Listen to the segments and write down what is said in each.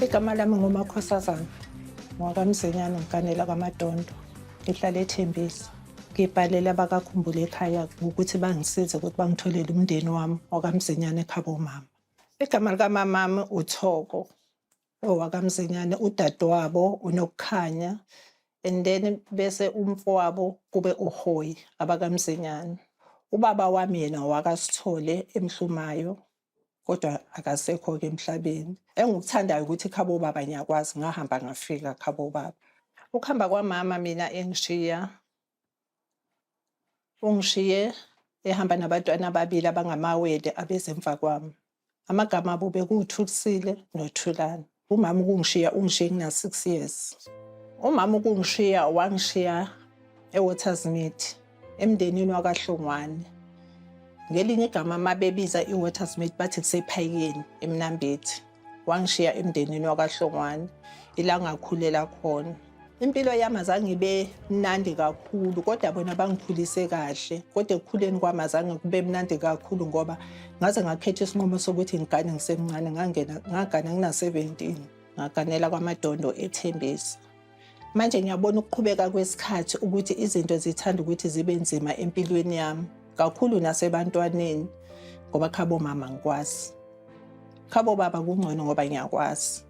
Igama lami nguMakhosazana ngwakaMzinyane ngiganela kwaMadondo ngihlala eThembisa. Ngibhalela abakakhumbule ekhaya ukuthi bangisize ukuthi bangitholele umndeni wami wakaMzinyane ekhabo mama. Igama likamamami uThoko owakaMzinyane, udadewabo uNokukhanya and then bese umfowabo kube uHoyi abakaMzinyane. Ubaba wami yena wakaSithole eMhlumayo kodwa akasekho-ke emhlabeni. Engikuthandayo ukuthi khabo baba ngiyakwazi ngahamba ngafika khabo baba. Ukuhamba kwamama mina engishiya ungishiye ehamba nabantwana ababili abangamawele abeze emva kwami. Amagama abo bekuwuThulisile noThulani. Umama ukungishiya ungishiye ngina-6 years. Umama ukungishiya wangishiya eWatersmeet emndenini wakaHlongwane. Ngelinye igama uma bebiza iWatersmeet bathi kusephayikeni eMnambithi. Wangishiya emndenini wakaHlongwane ila ngakhulela khona. Impilo yami azange ibe mnandi kakhulu kodwa bona bangikhulise kahle. Kodwa ekukhuleni kwami azange kube mnandi kakhulu ngoba ngaze ngakhetha isinqumo sokuthi ngigane ngisemncane ngangena ngagana ngina-17 ngaganela kwaMadondo eThembisa. Manje ngiyabona ukuqhubeka kwesikhathi ukuthi izinto zithanda ukuthi zibe nzima empilweni yami kakhulu nasebantwaneni ngoba khabo mama ngikwazi. Khabo baba kungcono ngoba ngiyakwazi.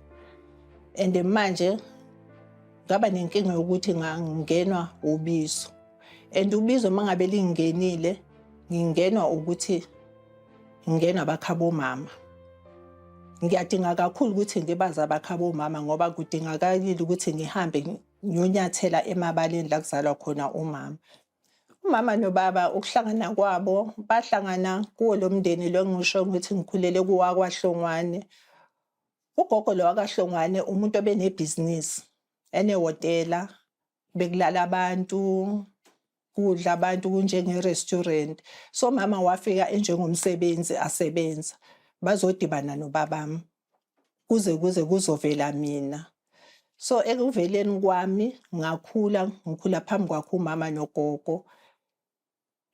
And manje ngaba nenkinga yokuthi ngangenwa ubizo. And ubizo mangabe lingenile ngingenwa ukuthi ngingenwa abakhabo mama. Ngiyadinga kakhulu ukuthi ngibazi abakhabo mama ngoba kudingakalile ukuthi ngihambe ngiyonyathela emabaleni la kuzalwa khona umama. Umama nobaba ukuhlangana kwabo bahlangana kuwo lo mndeni lo engisho ukuthi ngikhulele kuwo wakwaHlongwane. Ugogo lo wakaHlongwane umuntu obenebhizinisi enehhotela bekulala abantu kudla abantu kunjenge-restaurant. So mama wafika enjengomsebenzi asebenza bazodibana nobabami kuze kuze kuzovela mina. So ekuveleni kwami ngakhula ngikhula phambi kwakhe umama nogogo.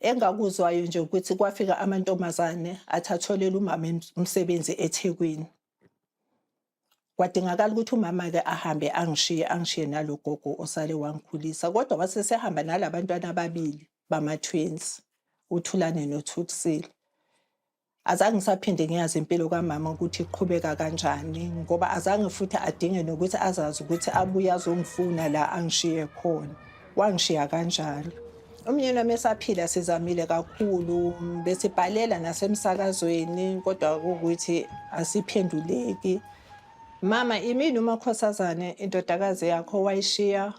Engakuzwayo nje ukuthi kwafika amantombazane athi atholele umama umsebenzi eThekwini. Kwadingakala ukuthi umama-ke ahambe angishiye angishiye nalo gogo osale wangikhulisa kodwa wase sehamba nalabantwana ababili bama-twins uThulane noThulisile. Azange ngisaphinde ngiyazi impilo kamama ukuthi iqhubeka kanjani ngoba azange futhi adinge nokuthi azazi ukuthi abuye azongifuna la angishiye khona. Wangishiya kanjalo. Umyeni wami esaphila sizamile kakhulu besibhalela nasemsakazweni kodwa kuwukuthi asiphenduleki. Mama imini uMakhosazane indodakazi yakho wayishiya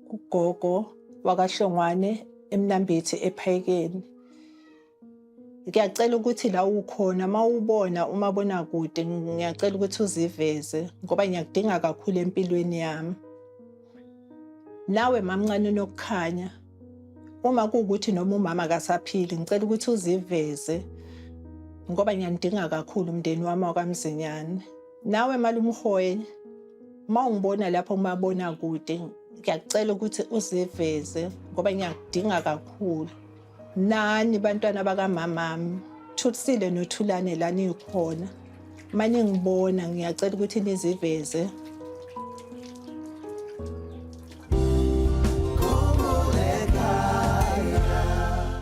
kugogo wakaHlongwane eMnambithi ePhayikeni. Ngiyacela ukuthi la ukhona uma ubona umabonakude ngiyacela ukuthi uziveze ngoba ngiyakudinga kakhulu empilweni yami. Nawe mamncane uNokukhanya uma kuwukuthi noma umama akasaphili ngicela ukuthi uziveze ngoba ngiyanidinga kakhulu umndeni wami wakwaMzinyane. Nawe malume uma ungibona lapho kumabonakude ngiyakucela ukuthi uziveze ngoba ngiyakudinga kakhulu. Nani bantwana bakamamami Thulisile noThulane la nikhona uma ningibona ngiyacela ukuthi niziveze